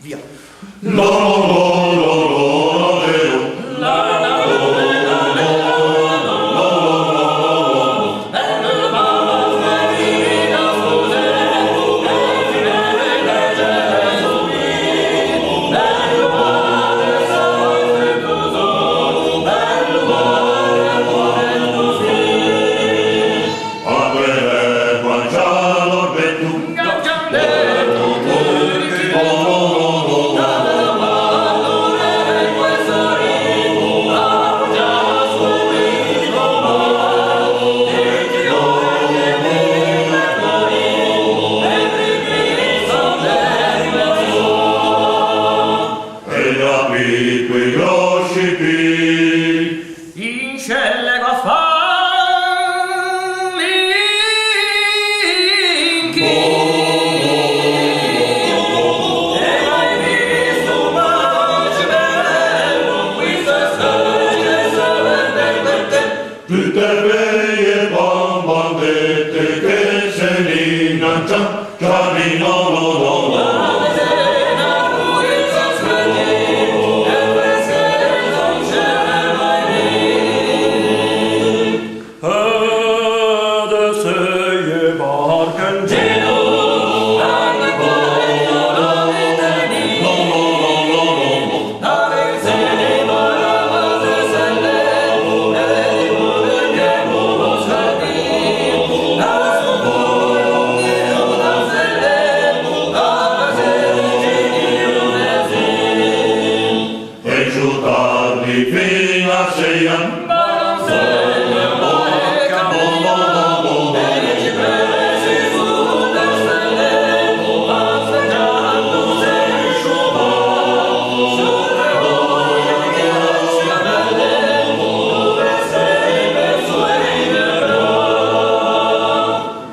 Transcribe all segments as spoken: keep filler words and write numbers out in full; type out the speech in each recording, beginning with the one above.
Via. E i à pì coi gròsci pì. In scelle va fâ l'inchì. E mai visto un pace bello, questa storia sarà per te. Tutte veie bambandette che se n'ingancian, Gianni, no, no, no, no. E ciù tardi fin a sei anni.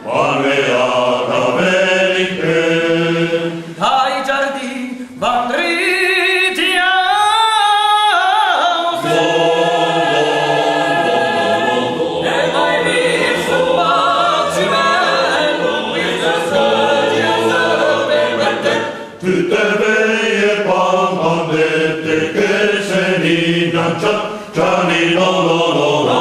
Parve a caveliche. Dai giardin van driti a-o sô. E mai visto un pace bello, questa storia sarà per te. Tutte veie bambandette che se n'ingancian, Gianni, no, no, no, no.